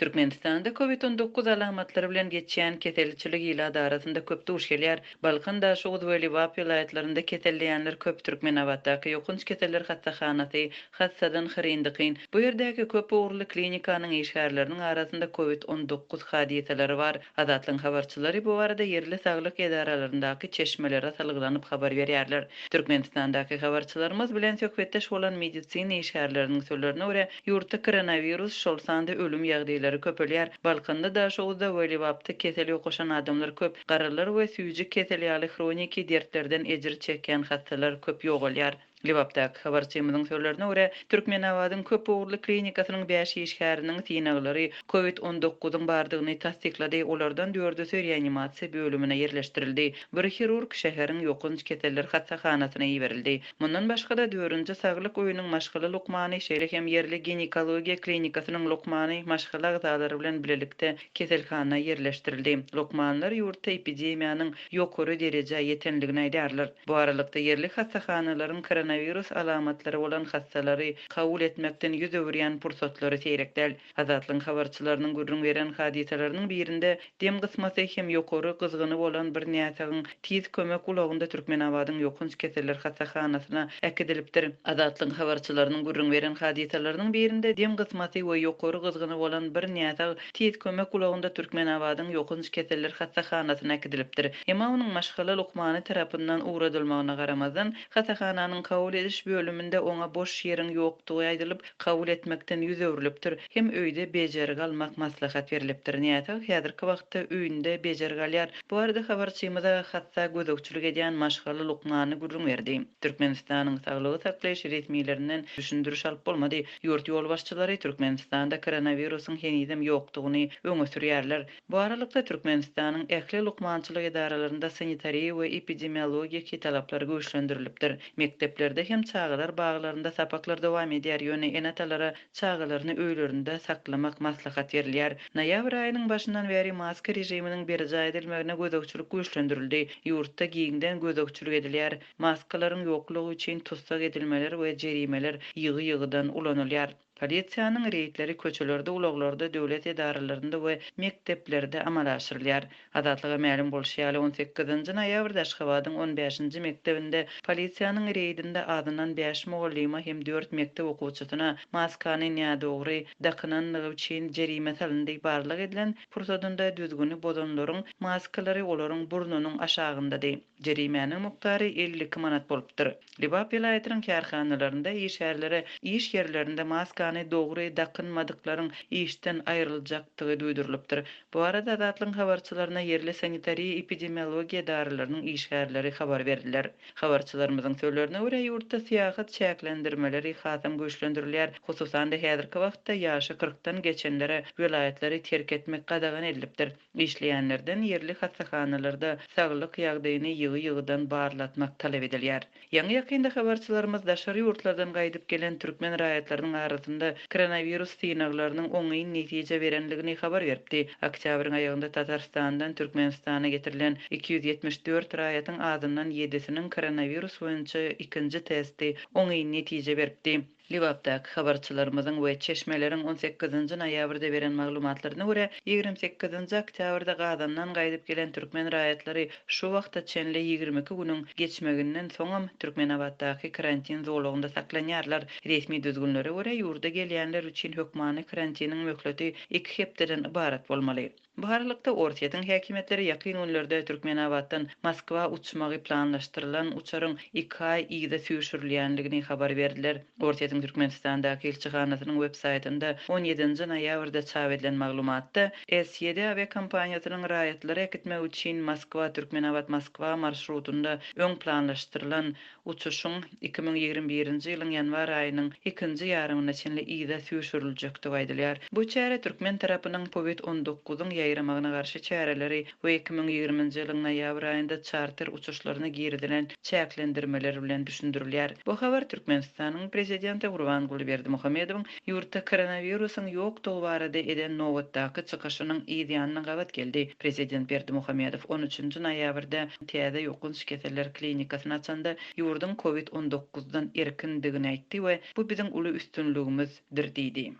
Türkmenistanda Covid 19 alamatlary bilen geçýän keselçilik ilat arasynda köp duş gelýär. Balkan, Daşoguz we Lebap welaýatlarynda keselleýänler köp. Türkmenabatdaky ýokanç keseller hassahanasy hassadan hyryn-dykyn. Bu ýerdäki köp ugurly klinikanyň işgärleriniň arasynda Covid 19 hadysalary bar. Azatlygyň habarçylary bu barada ýerli saglyk edaralaryndaky çeşmelere salgylanyp habar berýärler. Türkmenistandaky habarçylarymyz bilen söhbetdeş bolan medisina işgärleriniň sözlerine görä, ýurtda koronawirus, şol sanda ölüm ýagdaýlary köpelýär. Balkanda, Daşoguzda we Lebapda kesel ýokaşan adamlar köp. Garrylar we süýji kesel ýaly hroniki dertlerden ejir çekýän hassalar köp ýogalýar. Lebapdaky habarçymyzyň sözlerine görä, Türkmenabadyň köp ugurly klinikasynyň bäş işgäriniň synaglary Covid 19 yň bardygyny tassyklady, olardan dördüsi reanimasiýa bölümine ýerleşdirildi. Bir hirurg şäheriň ýokanç keseller hassahanasyna iberildi. Mundan başga-da, dördünji saglyk öýüniň maşgala lukmany, şeýle hem ýerli ginekologiýa klinikasynyň lukmany maşgala agzalary bilen bilelikde keselhana ýerleşdirildi. Lukmanlar ýurtda epidemiýanyň ýokary derejä ýetenligini aýdýarlar. Bu aralykda, ýerli hassahanalaryň koronawirus alamatlary bolan hassalary kabul etmekden ýüz öwürýän pursatlary seýrek däl. Azatlygyň habarçylarynyň gürrüň beren hadysalarynyň birinde dem gysmasy hem ýokary gyzgyny bolan bir näsagyň Tiz kömek ulagynda Türkmenabadyň ýokanç keseller hassahanasyna äkidilipdir. Azatlygyň habarçylarynyň gürrüň beren hadysalarynyň birinde dem gysmasy we ýokary gyzgyny bolan bir näsag Tiz kömek ulagynda Türkmenabadyň ýokanç keseller hassahanasyna äkidilipdir. Emma onuň maşgala lukmany tarapyndan ugradylmagyna garamazdan, hassahananyň kabul ediş bölüminde oňa boş ýeriň ýokdugy aýdylyp, kabul etmekden ýüz öwrülipdir hem öýde bejergi almak maslahat berlipdir. Näsag häzirki wagtda öýünde bejergi alýar. Bu barada habarçymyza hassa gözegçilik edýän maşgala lukmany gürrüň berdi. Türkmenistanyň saglygy saklaýyş resmilerinden düşündiriş alyp bolmady. Ýurt ýolbaşçylary Türkmenistanda koronawirusyň henizem ýokdugyny öňe sürýärler. Bu aralykda, Türkmenistanyň ähli lukmançylyk edaralarynda sanitariýa we epidemiologiki talaplar güýçlendirilipdir. Mekdeplerde hem çagalar baglarynda sapaklar dowam edýär, ýöne ene-atalara çagalaryny öýlerinde saklamak maslahat berilýär. Noýabr aýynyň başyndan bäri maska režiminiň berjaý edilmegine gözegçilik güýçlendirildi. Ýurtda giňden gözegçilik edilýär. Maskalaryň ýoklugy üçin tussag edilmeler we jerimeler ýygy-ýygydan ulanylýar. Polisiýanyň reýdleri köçelerde, ulaglarda, döwlet edaralarynda we mekdeplerde amala aşyrylýar. Azatlyga mälim bolşy ýaly, on sekizinji noýabrda Aşgabadyň on bäşinji mekdebinde polisiýanyň reýdinde azyndan bäş mugallyma hem dört mekdep okuwçysyna maskany nädogry dakynanlygy üçin jerime salyndy. Barlag edilen pursadynda düzgüni bozanlaryň maskalary olaryň burnunyň aşagyndady. Jerimäniň mukdary 52 manat bolupdyr. Lebap welaýatynyň kärhanalarynda işgärlere iş ýerlerinde maskany dogry dakynmadyklaryň işden aýryljakdygy duýdurylypdyr. Bu barada Azatlygyň habarçylaryna ýerli sanitariýa-epidemiologiýa edaralarynyň işgärleri habar berdiler. Habarçylarymyzyň sözlerine görä, ýurtda syýahat çäklendirmeleri hasam güýçlendirilýär. Hususan-da, häzirki wagtda ýaşy kyrkdan geçenlere welaýatlary terk etmek gadagan edilipdir. Işleýänlerden ýerli hassahanalarda saglyk ýagdaýyny ýygy-ýygydan barlatmak talap edilýär. Ýaňy-ýakynda habarçylarymyz daşary ýurtlardan gaýdyp gelen türkmen raýatlarynyň arasynda koronawirus synaglarynyň oňyn netije berendigini habar beripdi. Oktýabryň aýagynda Tatarystandan Türkmenistana getirilen 274 raýatyň azyndan ýedisiniň koronawirus boýunça ikinji testi oňyn netije beripdi. Lebapdaky habarçylarymyzyň we çeşmeleriň on sekizinji noýabrda beren maglumatlaryna görä, 28-nji oktýabrda Gazandan gaýdyp gelen türkmen raýatlary şu wagta çenli 22 günüň geçmeginden soňam Türkmenabatdaky karantin zolagynda saklanýarlar. Resmi düzgünlere görä, ýurda gelýänler üçin hökmany karantiniň möhleti iki hepdeden ybarat bolmaly. Bu aralykda, Orsýetiň häkimiýetleri ýakyn günlerde Türkmenabatdan Moskwa uçmagy planlaşdyrylan uçaryň iki aý yza süýşürilýänligini habar berdiler. Orsýetiň Türkmenistandaky ilçihanasynyň websaýtynda on ýedinji noýabrda çap edilen maglumatda, S-ýedi awiakompaniýasynyň raýatlary äkitmek üçin Moskwa-Türkmenabat-Moskwa marşrutynda öň planlaşdyrylan Uçuşyň 2021-nji ýylyň ýanwar aýynyň ikinji ýarymyna çenli yza süýşüriljekdigi aýdylýar. Bu çäre türkmen tarapynyň Covid 19-yň ýaýramagyna garşy çäreleri we 2020-nji ýylyň noýabr aýynda çarter uçuşlaryna girizilen çäklendirmeler bilen düşündirilýär. Bu habar Türkmenistanyň Prezidenti Gurbanguly Berdimuhamedowyň Ýurtda koronawirusyň ýokdugy barada eden nobatdaky çykyşynyň yz ýanyna gabat geldi. Prezident Berdimuhamedow on üçünji noýabrda täze ýokanç keseller klinikasyny açanda, ýurduň Covid 19 dan erkindigini aýtdy we bu biziň uly üstünligimizdir diýdi.